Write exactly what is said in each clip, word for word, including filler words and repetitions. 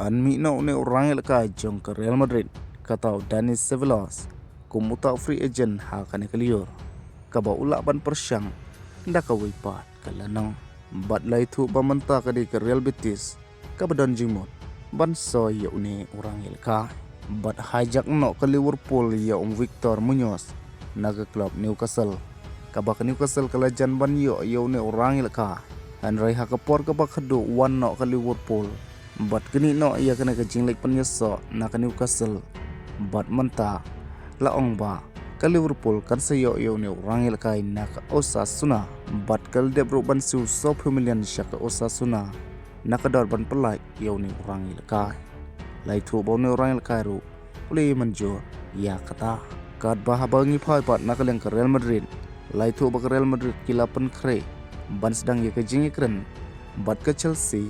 Yn mih noh une u rangïalehkai jong ka Real Madrid, kata u Dani Ceballos, kum uta u free agent ha kane ka lyiur, kaba u lah ban pyrshang da kawei pat ka lynnong. Bad la ïathuh ba mynta ka dei ka Real Betis kaba don jingmut ban soi ïa une u rangïalehkai. Bad hijack noh ka Liverpool ïa u Victor Munoz na ka club Newcastle, kaba ka Newcastle ka la jan ban ïoh ïa une u rangïalehkai. Hynrei ha ka por kaba khadduh wan noh ka Liverpool bad knieh noh ïa kane ka jingleit pynïasoh na ka Newcastle, bad mynta la ong ba ka Liverpool kan sa ïoh ïa une u rangïalehkai na ka Osasuna, bad ka la dep ruh ban siew sawphew million sha ka Osasuna na ka dor ban pyllait ïa une u rangïalehkai. La ïathuh ba une u rangïalehkai ruh u la ïamynjur ïa kata. Katba haba ngi phai pat na ka liang ka Real Madrid, la ïathuh ba ka Real Madrid ki la pynkhreh ban sdang ïa ka jingïakren bad ka Chelsea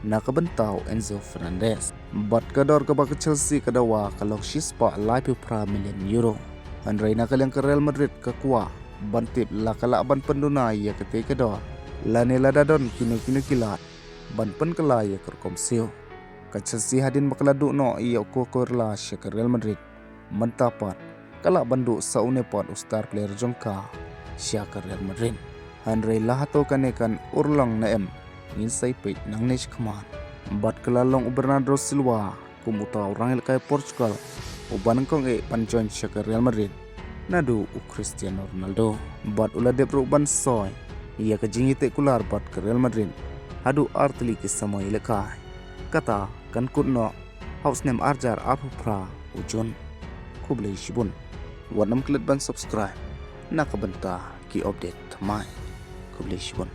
na ka bynta u Enzo Fernandez. Bad ka dor kaba ka Chelsea ka dawa ka long shispah laiphew phra million euro. Hynrei na ka liang ka Real Madrid ka kwah ban tip la ka lah ban pynduna ïa katei ka dor, lane lada don kino kino ki lad ban pynkylla ïa ka rukom siew. Ka Chelsea hadien ba ka la duh noh ïa u Cucurella sha ka Real Madrid, mynta pat ka lah ban duh sa une pat u star player jong ka sha ka Real Madrid. Hynrei la hato kane kan urlong ne em, ngin sa ïa peit nangne shakhmat. Bad ka la long u Bernardo Silva kum uta u rangïalehkai Portugal uba nyngkong eh ban join sha ka Real Madrid naduh u Cristiano Ronaldo. Bad u la dep ruh ban soi ïa ka jingïateh kular bad ka Real Madrid haduh artylli ki samoi ïalehkai. Kata kan kut noh ha u snem arhajar arphew phra u Jun. Khublei shibun. Wat nym klet ban subscribe na ka bynta ki update thymmai. Khublei shibun.